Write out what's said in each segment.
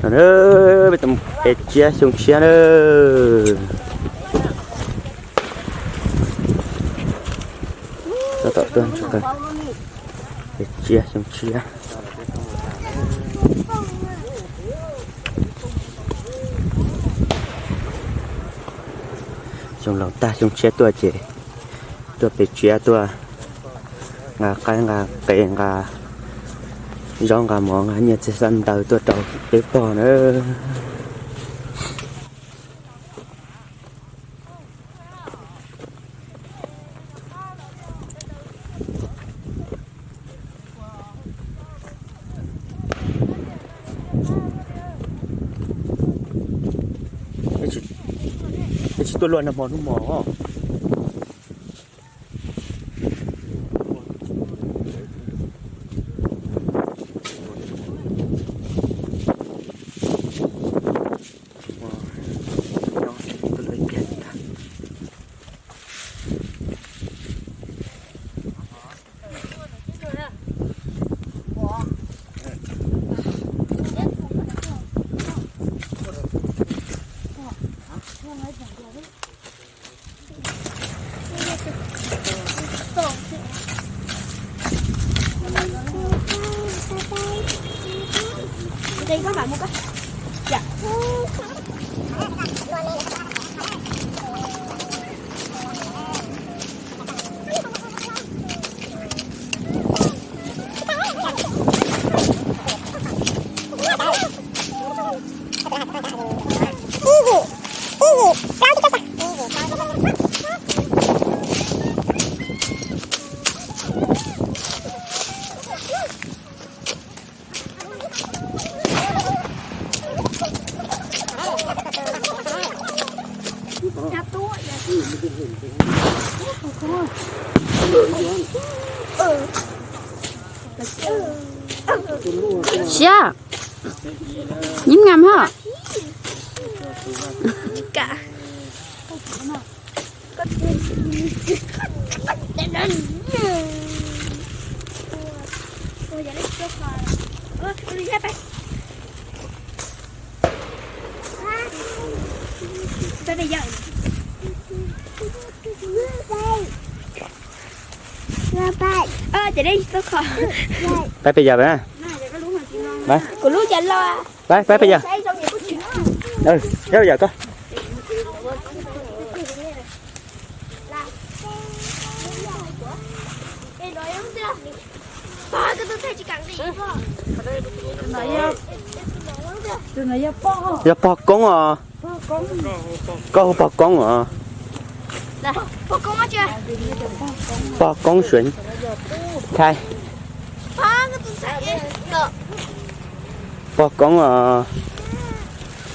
Na, peb mus pem tsiab xyoo tshiab na. Tab tom tuaj ntsuj kawg, pem tsiab xyoo tshiab. Xyoo laus tag xyoo tshiab tuaj ces tuaj pem tsiab tuaj nqa qaib nqa qe nqa zaub nqa mov nqa nyiaj txiag xab ntaws tuaj rau peb pog na. Peb tsis tuaj luaj nag hmo hnub hmo. Siab, nyib ngam hos. Peb peb yam, kuv lub cas los, peb peb yam, yam koj. Yog pog koob os. Koj hu pog koob os. Pog koob Suav Thaib. Pog koob os.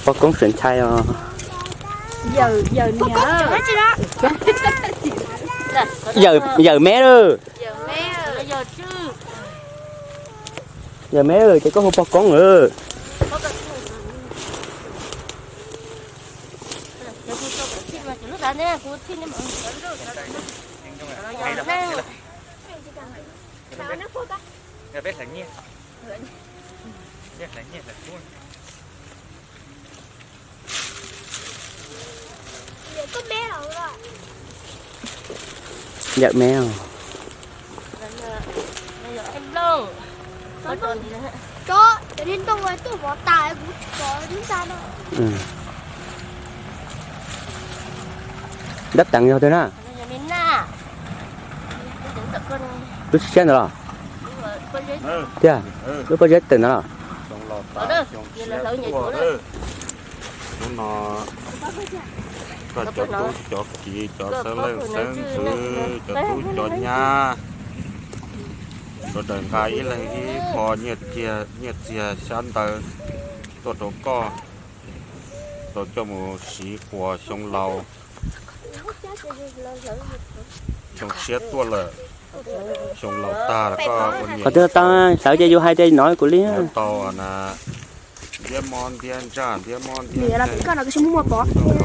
Pog koob Suav Thaib os. Yawm me lawm. Yawm me lawm ces koj hu pog koob lawm. Yawm me os. Dab teev yog twg na? Lub tshiab ntawd los? Tiag, lub pob zeb tawm ntawd los? Hnub no koj cov tub cov kiv cov xeeb leej xeeb ntxwv cov tub cov nyab sawv daws nqa ib leeg ib qho nyiaj txiag xyab ntawv tuaj rau koj, rau coj mus siv quas xyoo laus. Xyoo tshiab tuaj lawm, xyoo laus tag los koj ua niam tau, sawv ces yus hais tias no kuv li tau na. Ntiab mob ntiab ntsaj ntiab mob ntiab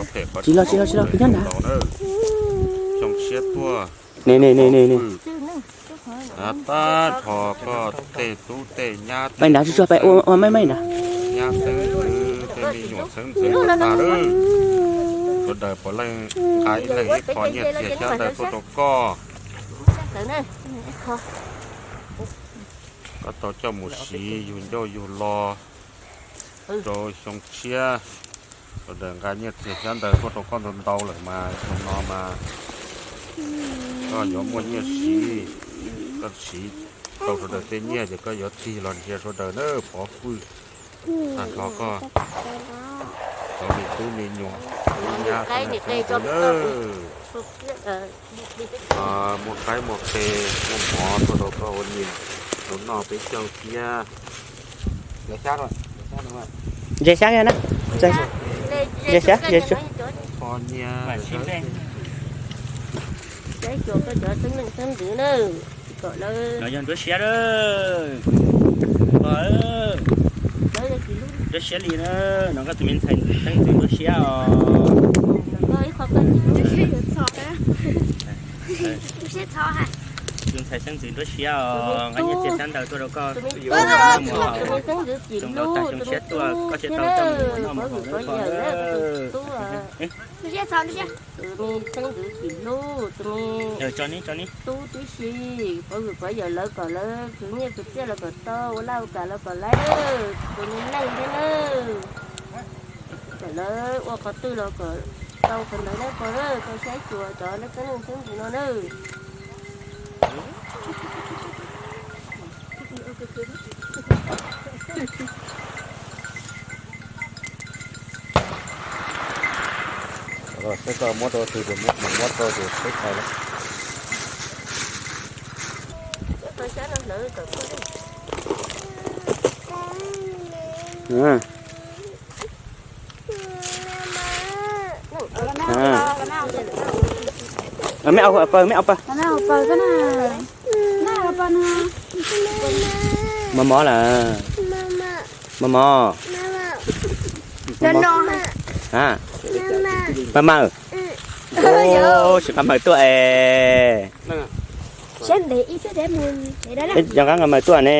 nkeeg, tsis los tsis los tsis los kuv nyob nrad. Xyoo tshiab tuaj, ne ne ne ne ne, tab nrho koj tej tub tej nyab, pais nrad tsuag tsuag pais ua ua maj maj nrad, nyab xeeb ntxwv me nyuam xeeb ntxwv tag lawm. Sawv daws puav leej nqa ib leeg ib qho nyiaj txiag xyab ntawv tuaj rau koj. Koj tau coj mus siv yug ncauj yug lo rau xyoo tshiab. Sawv daws nqa nyiaj txiag xyab ntawv tuaj rau koj ntau ntau lawm mas xyoo no mas koj yuav muaj nyiaj siv. Koj siv tau sawv daws tej nyiaj ces koj yuav tig los ntsia sawv daws na, pov hwj tag nrho koj cov me tub me nyuam, tub nyab sawv daws na. Muaj qaib muaj qe, muaj mov tuaj rau koj ua nyiaj, rau noj peb caug thiab. Ntses xyab na, ntses xyab, ntses xyab, ntses xyab. Cov xeeb ntxwv na, kom lawv, no yog nruab siab, nruab siab li na, no koj tus me ntxhais xeeb ntxwv nruab siab os. Tus ntxhais xeeb ntxwv nruab siab os, nqa nyiaj txiag xyab ntawv tuaj rau koj. Tus me xeeb ntxwv tim lub, tus me tub thiab na, pov hwm pov yawm na, tus tub, tus me xeeb ntxwv tim lub, tus me tub tib si, pov hwm pov yawm lawv kom lawv khwv nyiaj khwv txiaj los kom tau, ua laj ua kam los kom lawv, tus me neej thiab na, kom lawv ua qhov twg los kom tau qhov ntawd na pog, koj saib xyuas cov laj xeeb ntxwv no na. Seb koj muab rau twg ces muab, muab rau ces seb tau lawm. Meb au paws, meb au paws. Mos mos lawm. Mos mos. Mos mos. Mos mos. Tsis nqa maws tuaj es. Cov nqa maws tuaj ne.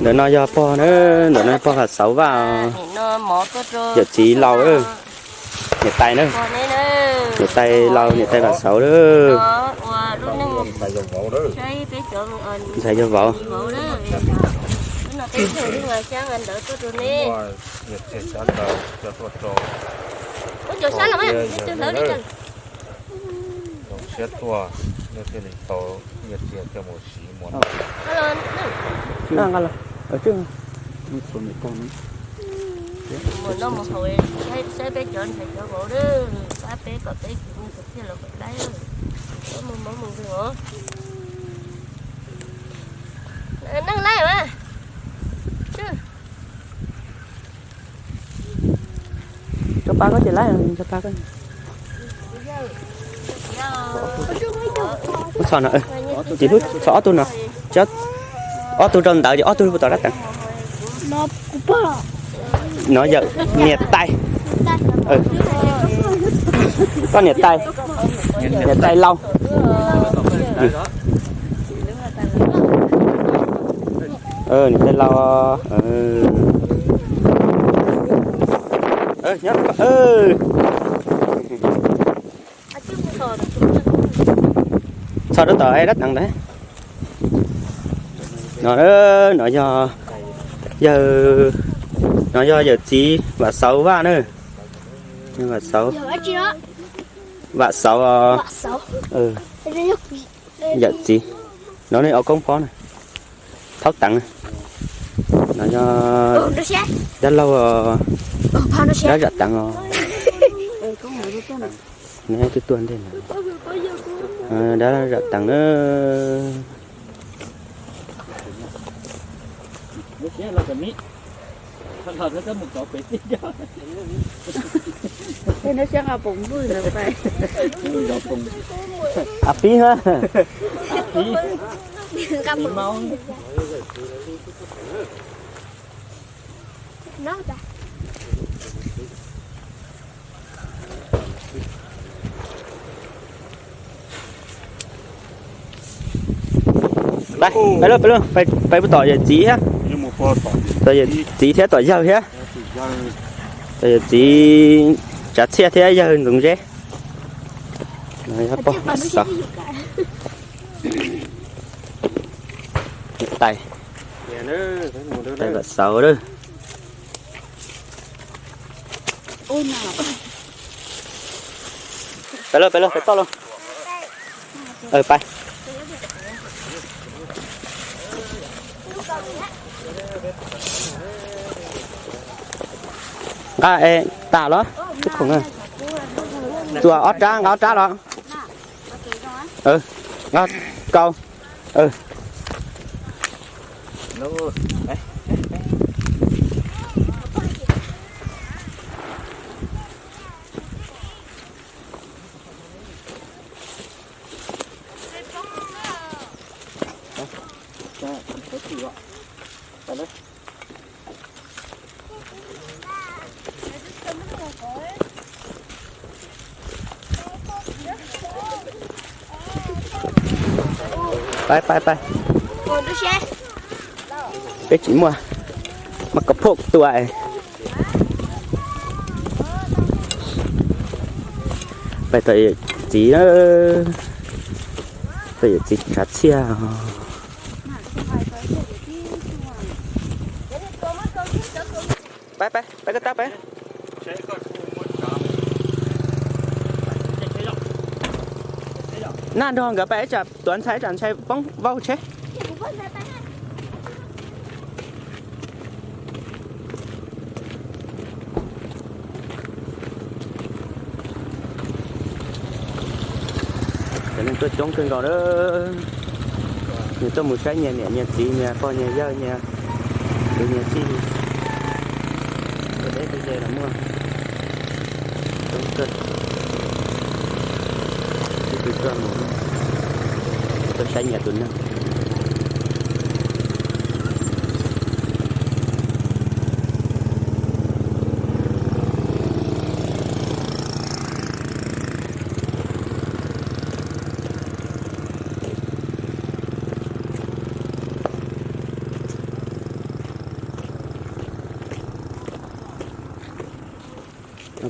Ntawm no yog pog na, ntawm no yog pog Vam Xauv Vaj, yawm txiv laus, niam tais na, niam tais laus, niam tais Vam Xauv na. Ntxhais yog vauv. Siab tuaj, nej thiaj li tau nyiaj txiag coj mus siv muas. Mus noj mus haus, saib peb cov ntxhais cov vauv, pab peb kom peb khwv nyiaj khwv txiaj los kom laib, mus mov mus nkeeg os. Neej laib mas. Tso pa koj ces laib, tso pa koj. Txhom no, ces txhom ob tug no, ob tug rau ntawd ces ob tug puas tau rab teev. No yawm niam tais, koj niam tais, niam tais laus. Niam tais laus. Nyob, txhom rau tom rab teev ntawd. No, no yog, yawg, no yog yawm txiv Vam Xauv Vaj na. Vam Xauv, Vam Xauv, yawm txiv. No nej ua koob pob na, thaub teev na. No yog dab laug, dab zam teev os. Neb twb tuaj ntej na. Dab zam teev na. Ab pib na. Pais, pais lauj, pais lauj, pais, pais puag tom yawm txiv thiab. Tom yawm txiv thiab tom yawg thiab. Tom yawm txiv Tsav Txhiaj thiab yawg Ntxoov Zeb. Pog xav tais, tais lam xaus lawm. Pais lauj, pais lauj, pais toj lauj. Pais. Nqa tas los? Txuas ob rab, nqa ob rab los. Nqa kaus. Pais, pais, pais. Peb tsis muaj, muaj kav phom tua. Pais tom yawm txiv, tom yawm txiv Tsav Txhiaj. Pais, pais, pais koj tab pais. Naj nrog nkawd pais, ib tsam tuav ntxhais, ib tsam ntxhais poob vau tsheb. Cov neeg tuaj coob kawg nkaus na. Nws tuaj mus saib nyias niam nyias txiv, nyias pog nyias yawg, nyias kwv nyias tij. Tuaj deb tuaj ze los muaj. Coob kawg. Sib tw tuaj mus, tuaj saib nyias tus neeg.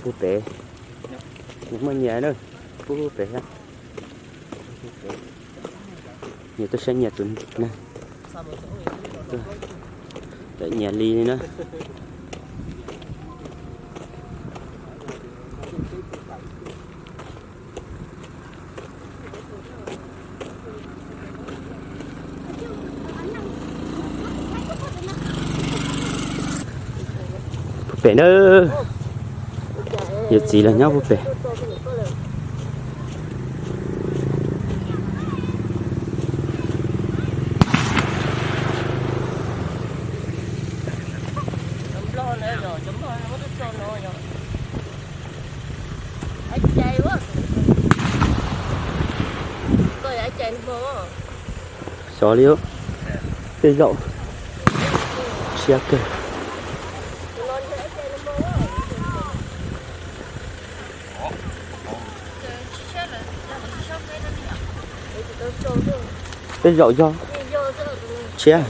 Puag pem, nws muaj nyias na, puag pem thiab. Nyias tuaj saib nyias tus neeg, nyias li na. Puag pem na, yawm txiv los nyob puag pem. Xyov li, tej zaum tshiab kawg. Tej zaum yog tshiab.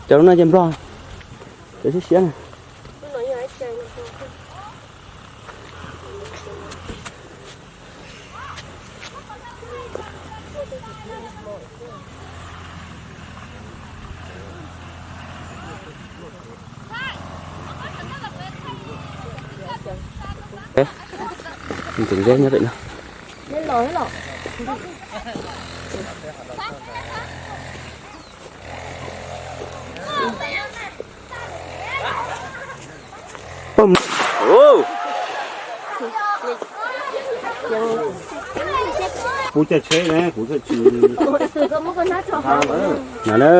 Cov lub no ces nplog, cov siab siab na. Tus zeb nyob pem no. Pum. Kuv caj tsheb ne, kuv thiaj tsis. No na,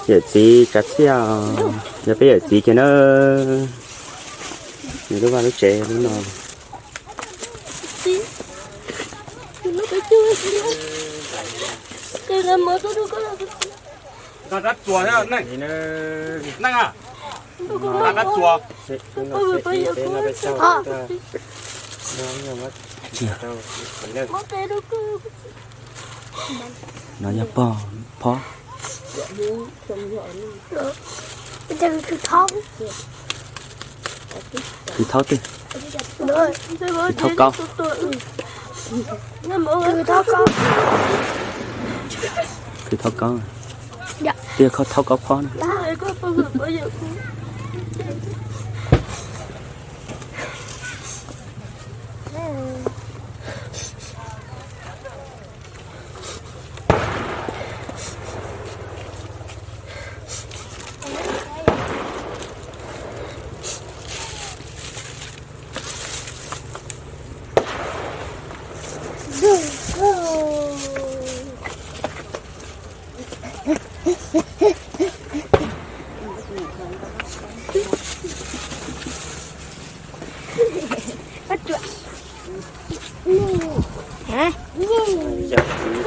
yawm txiv Tsav Txhiaj, yog peb yawm txiv kiag na. Nws lub vaj lub tsev lub no. Txiv, tus lub peb cug, ces nws muab tuaj rau koj. Rab txuas thiab neej. Neej a, rab txuas. No yog pog phob. Khwv thaub twg? Khwv thaub kaub. Khwv thaub kaub. Twb yog kho thaub kaub phob na. Yawm txiv,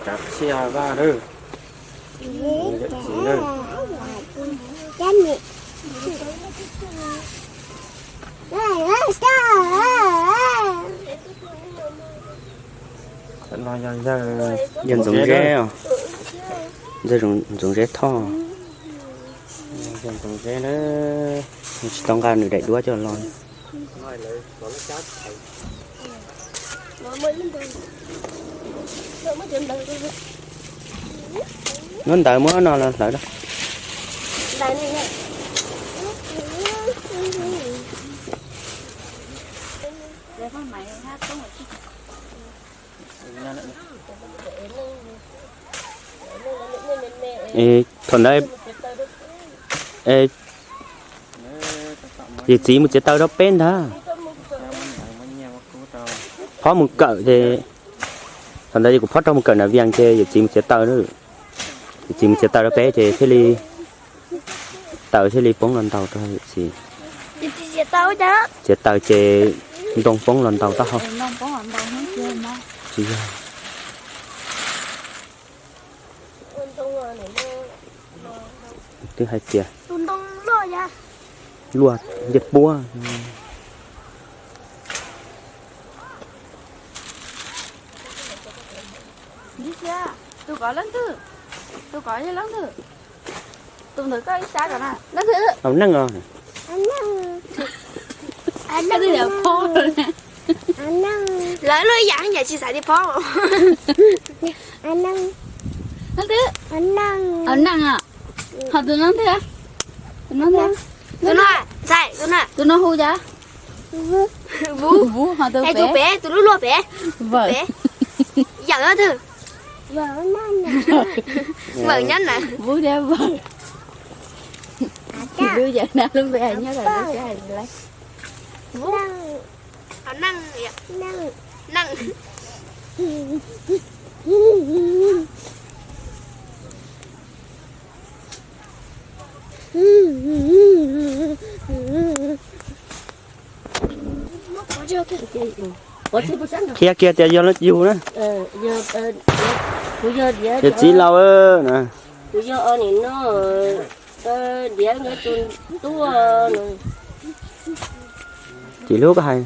rab txhiaj vaj lawm. Yawm txiv lawm. Yawg Ntxoov Zeb os. Yawg Ntxoov Zeb Thoj. Yawg Ntxoov Zeb na, tsis tau nqa nws daim duab coj los. Muab ntawv muab no los hlawv da. Thaum ntawd yawm txiv mus txiav taws rau peb ntag. Phob mus kawm ces, thaum ntawd kuv phob rau mus kawm nram Vias ces yawm txiv mus txiav taws, yawm txiv mus txiav taws rau peb ces thiaj li, taws thiaj li poob los ntaus rau yawm txiv. Txiav taws ces ntoo poob los ntaus taub hau. Tsis yog. Twb hais tias luaj ncej puab. Tus kov leej twg? Tus kov yog leej twg? Tus ntawd koj ib sab kom na. Leej twg? Au neej os. Leej twg yog phob? Lawv luaj ib yam yam tsis xaiv tias phob. Leej twg? Au neej os. Ho tus no twg? Tus no twg? Tus no, tus no hu cas? Vub. Vub, ho tus pem, tus lub luaj pem. Vawm. Yawm twg? Vawm nyob na. Vub thiab Vawm. Lub yawm na lub npe nyob lawm lub sij hawm lawm. Vub. Neej. Neej. Qhia kiag tias yog leej twg na. Yawm txiv laus na. Cim hlub koj hais.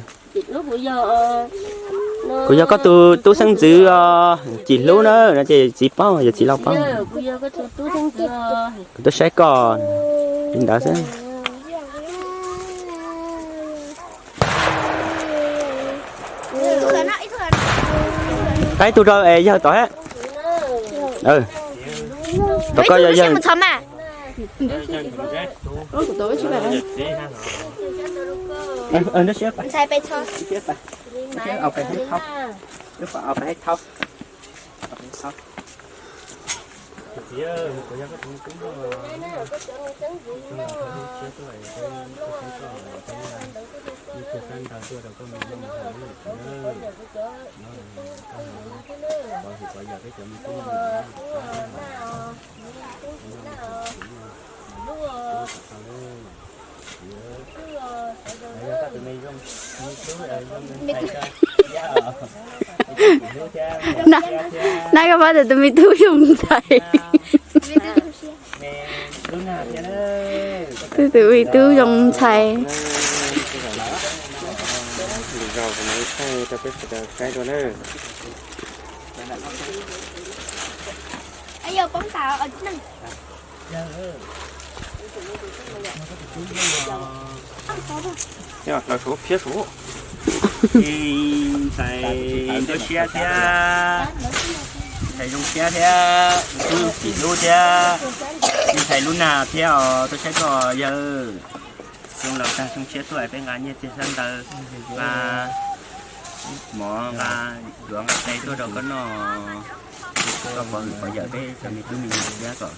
Kuv yog koj tus tub xeeb ntxwv os, cim hlub na, no ces txiv paub, yawm txiv laus paub. Kuv tuaj saib koj li ntawd xwb. Qaib tug rau es yawg tod thiab. Tom koj yog yawg. Na, na koj paub tias tus me tub zoo ntxhais. Twb tus ub twb zoo ntxhais. Zaum no ib thaij rau peb sawv daws saib dua na. Los suav phiab suav, ntxhais ntuj siab thiab, ntxhais zoo siab thiab, tub txim hlub thiab, ntxhais lub nag thiab os, tuaj saib koj yawg. Xyoo laus tag xyoo tshiab tuaj peb nqa nyiaj txiag xyab ntawv, nqa mov, nqa duav nqa qe tuaj rau koj noj, koj pov hwm pov yawm peb cov me tub me nyuam thiab kom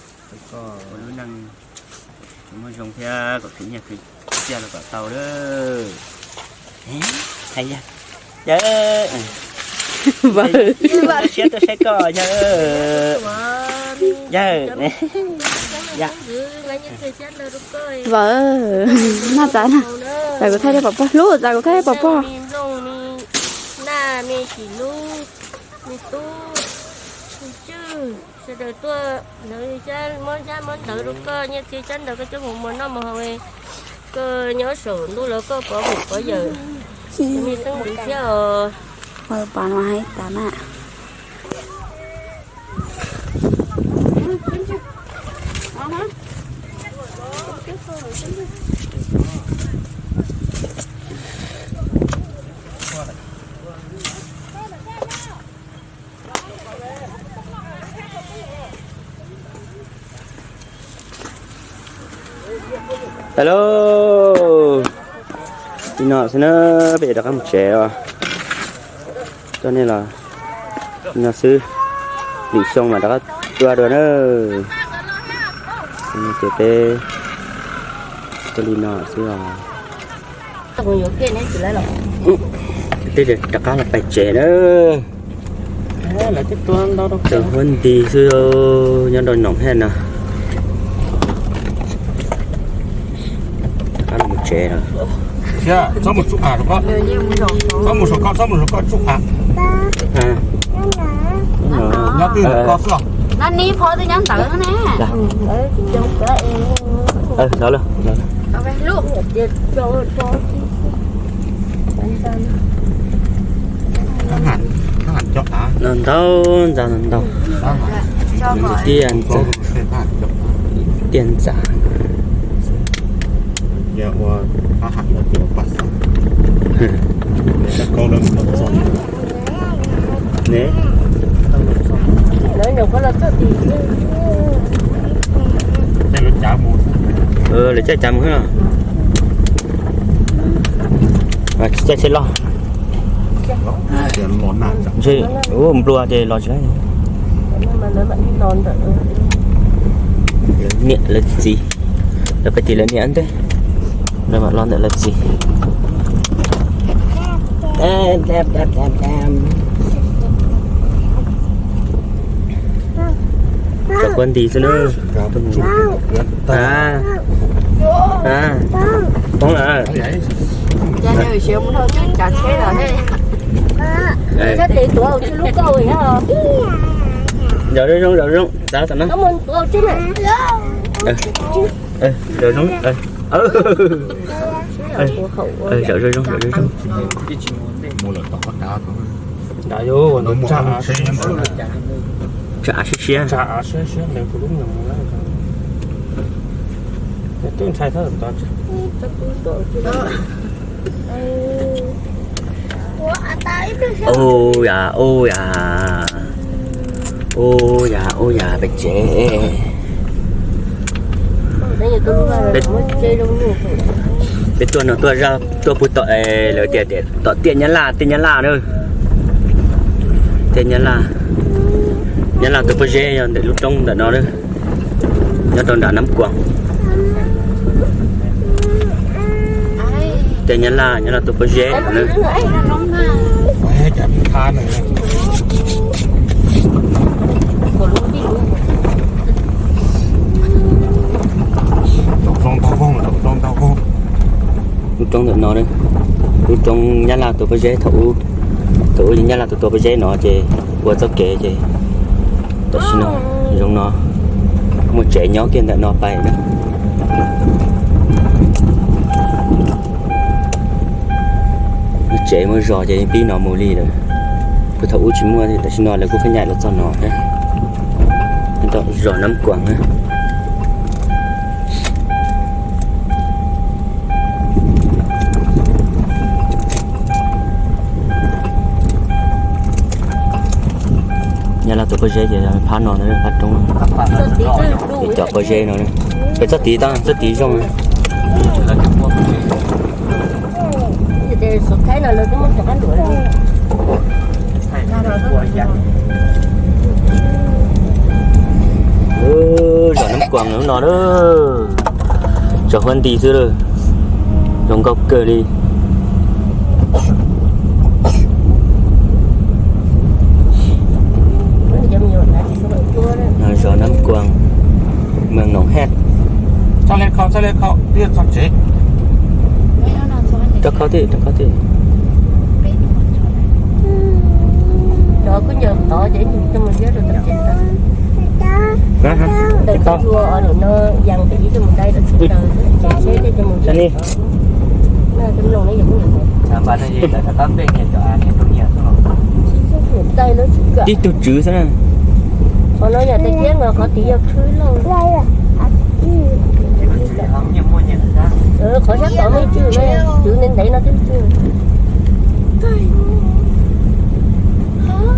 ua lub neej muaj zoo thiab kom khwv nyiaj khwv txiaj los kom tau lawm. Hais yawg, yawg, siab tuaj saib koj yawg, yawg, vawv, noj txav na, txav kuv thaij thiab pov pob hlub, txav kuv thaij thiab pov pob. Naj me txiv hlub, me tub, me tswj, sawv daws tuaj lawv muab xyab muab ntawv rau koj, nyiaj txiag xyab ntawv koj coj mus muas noj mus haus, koj nyob saum ntuj los koj pov hwm pov yawm, me xeeb ntxwv thiab os. Pov no hais tas na. Hello, li no xwb na, peb rov qab mus tsev os. Coj nej los li no xwb, lwm xyoo mas rov qab tuaj dua na. Ces peb tuaj li no xwb os. Tej rov qab los pais tsev na. Tseem huab nti xwb, nyob rau noom thiab no. Rov qab los mus tsev lawm. Ntau, ntau, ntau, ntau. Tiaj ntxas, tiaj ntxas. Lawv caij cav mus xwb. Caij tsheb loj. Nplua ces los tsis, niam lawv txiv, lawv pais tim lawv niam ntej, lawv mam los ntawm lawv txiv. Cov huab nti xwb na. Poob lawm. Zaum zoo zoo, zaum zoo, txav tam no. Zaum zoo, zaum zoo, zaum zoo, zaum zoo. Tsa av siab siab. Ua yam, ua yam, ua yam, ua yam pem tsev. Peb tuaj no tuaj zaj tuaj puag tom es lawv tias tom tiaj Nyab Laj, tiaj Nyab Laj na. Tiaj Nyab Laj, Nyab Laj tus pob zeb yog ntawm lub roob ntawm no na, nyob rau nram Nab Kuam. Tiaj Nyab Laj, Nyab Laj tus pob zeb no na. Lub roob ntawm no, lub roob Nyab Laj tus pob zeb, thaum ub, thaum ub Nyab Laj tus tua pob zeb no ces ua txoj kev ces tam sim no zoo no, muaj tsev nyob kiag ntawm no pais na. Lub tsev muaj zos ces pib no mus li lawm. Puag thaum ub tsis muaj, tam sim no lawv kuj khav nyaim los txog no thiab. Zos Nab Kuas na. Nyob lawm tus pob zeb ces phab no na, phab roob. Cov pob zeb no, pem txoj tid tau, txoj tid zoo. Zos Nab Kuas lub no lawm. Tsob huab nti xwb lawm. Zoo nkauj kawg li. Zos Nab Kuas, moos Noom Hej. Rau khau thiab, rau khau thiab. Tib tug tswv xwb na. Qhov sab tod muaj ib tswm, tswv ntev ntev no twb tswm.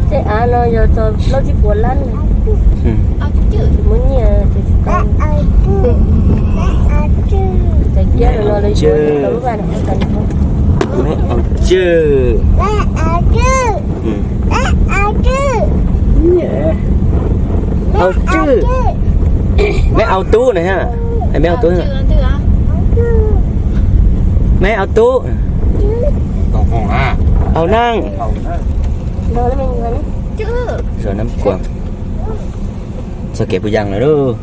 Tej av no yog txog plaub tsib puas lab. Muaj nyiaj ces tsis tau. Txais kiab no lawv yuav tau lub vaj no. Me Au Tswj. Au Tswj. Me Au Tub na ha. Me Au Tub. Me Au Tub. Au Neej. Zos Nab Kuas. Txoj kev puas yas lawm lauj.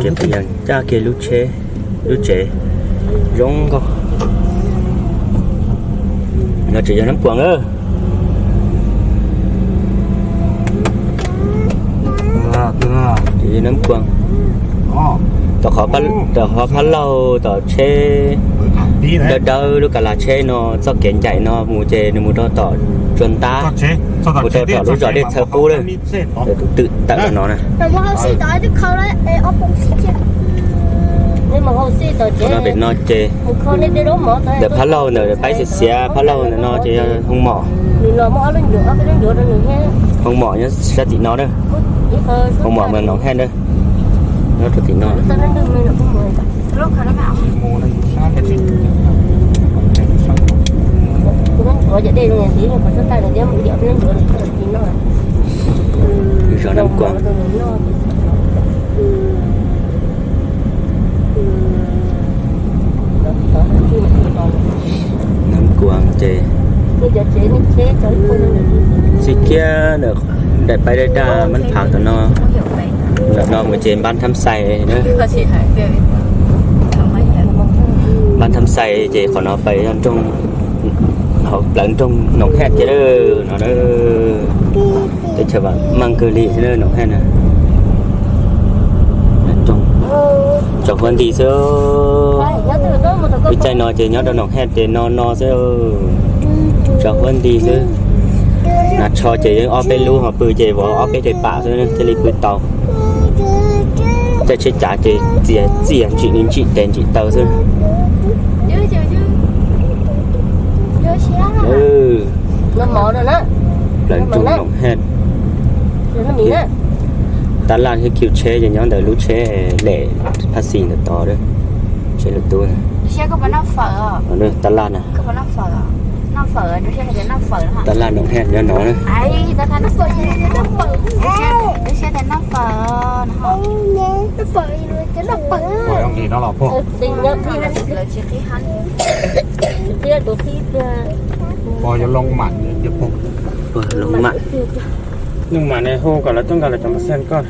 Kev puas yas, coj kiag lub tsheb, lub tsev zoo nkauj. No tsev yog Nab Kuas na. Tsev yog Nab Kuas. Tom qhov, tom qhov phab laug tom tsheb dawb dawb lub ka las tsheb no, txoj kev ncaim no mus ces nws mus rau tom Tsua Ntab, mus rau tom lub zos Dej Txhawv Qub lawm. Tus twm tawm no na. No pem no ces ntawm phab laug ntawm paib xiav xiav phab laug ntawm no ces yog Hoo Mom. Hoo Mom nyob sab tim no na. Hoo Mom mas Noom Hej na. Nyob rau tim no. Zos Nab Kuas. Nab Kuas ces txij kiag daim paib daj daj Mab Phav tom no, tom no mus ces Npab Thab Xais na. Npab Thab Xais ces qhov no pais nroog, hauv plawv nroog Noom Hej ces no. Teb chaws vam meej kawg li thiab Noom Hej na. Tsoom huab nti xwb. Lub caij no ces nyob rau Noom Hej ces no no xwb. Tsoom huab nti xwb. Hnav tsho ces yeej ob peb lub, ho pw ces vov ob peb daim pam xwb thiaj li pw tau. Caij tsheb cav ces txias txias ntsim li ntsim tes ntsim taw xwb. Plawv nroog Noom Hej. Tab laj thiab khiv tsheb ces nyob ntawm lub tsheb lem phab xis ntawm tod, tsheb lus tub. Tab laj na. Tab laj Noom Hej nyob no na. Loo mam ne hu kom lawv tuaj nqa lawv cov npaj xeeb koj.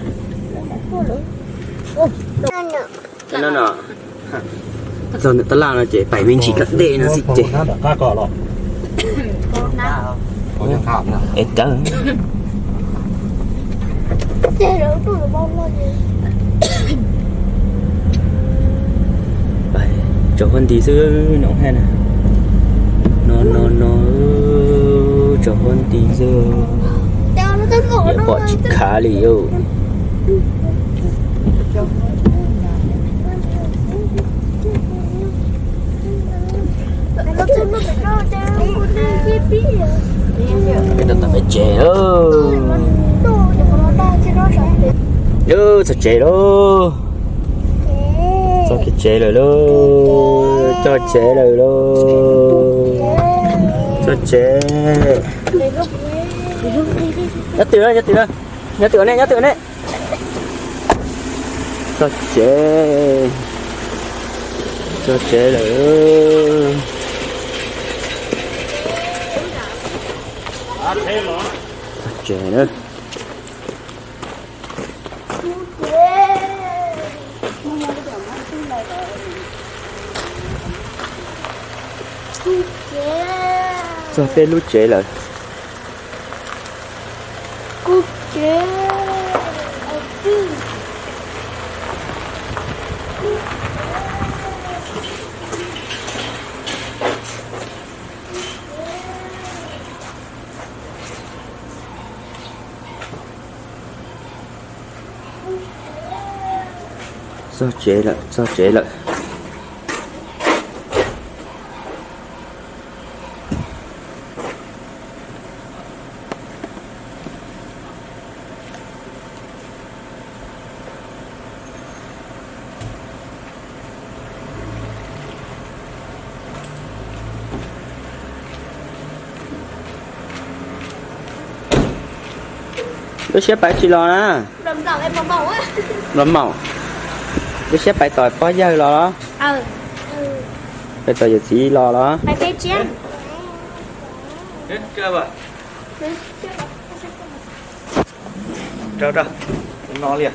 Txog ntawm tab laj no ces pais me ntsis tom ntej no xwb ces. Es kawg. Tsaus huab nti xwb no hab na. No no no, tsaus huab nti xwb. Niam pom tsis khav li os. Peb tau tom peb tsev lawm. Txog tsev lawm. Txog kev tsev lawm lauj. Txog tsev lawm lauj. Txog tsev. Nyob twg na, nyob twg na? Nyob twg ne, nyob twg ne? Txog tsev. Txog tsev lawm. Txog tsev na. Txog peb lub tsev lawm. Txog tsev lawm, txog tsev lawm. Lub siab pais tsis los na. Nplaum maum. Lub siab pais tom pog yawg los los? Pais tom yawm txiv los los? Rau rau no li.